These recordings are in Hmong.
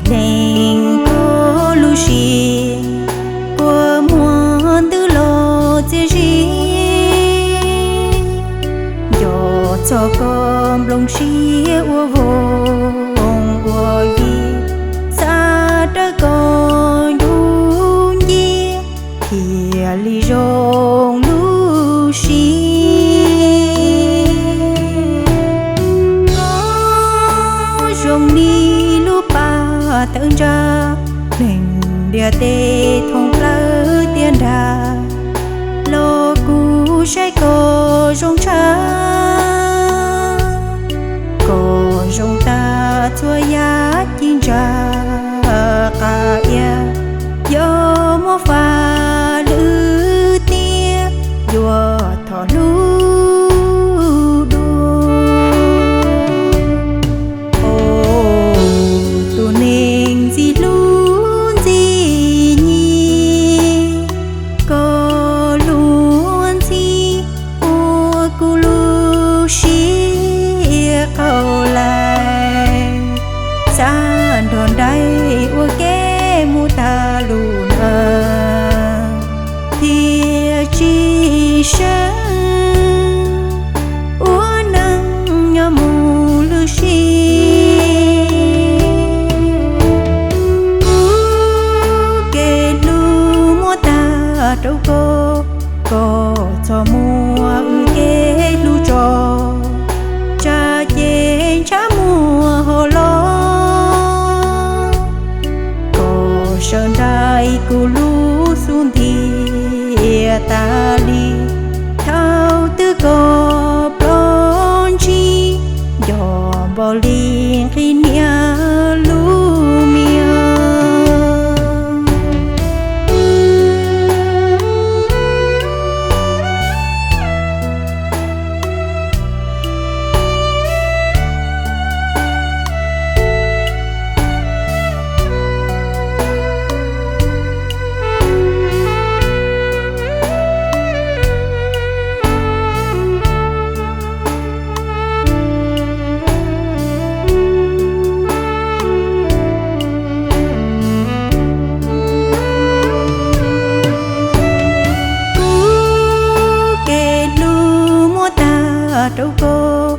Lees koj lub siab puas muaj ntws los txiaj zi, nco txog koj nplooj siab ua voog ua viv, xav raws koj ncuj nciab thiaj li zoo lub siab. Koj zoo li lub pas tawv ntsa, neeg ntiaj teb thoom plawv tiaj nrag, los kuv saib koj zoo tshaj. Koj zoo tag txhua yam ci ntsa qab iab, yog muaj faj lwm tiam yuav thov hlub dua. Tus neeg ntxim hlub ntxim nyiam, koj lub ntsig ua kuv lub siab qhau lais, xav nrog nraim ua ke mus tag lub neej thiaj tsis seev ua neej nyob mus lwm sim. Kuv kev hlub muab tag rau koj, koj txhob muab wb kev hlub tso, tsam ces ntshav muaj hauj lwm. Koj sawv nraim kuv lub xub ntiag tas li, thaum twg koj ploj ntsig, nco npaum li nqhis niam lub mias. Kuv kev hlub muab tag rau koj,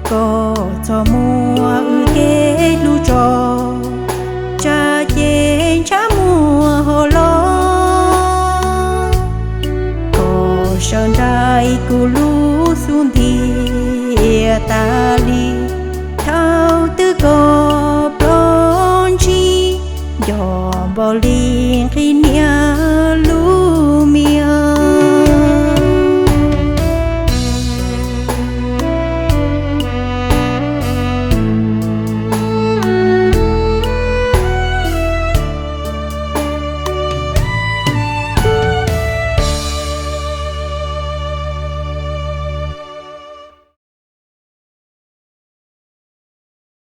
koj txhob muab wb kev hlub tso, tsam ces ntshav muaj hauj lwm. Koj sawv nraim kuv lub xub ntiag tas li, thaum twg koj ploj ntsig, nco npaum li nqhis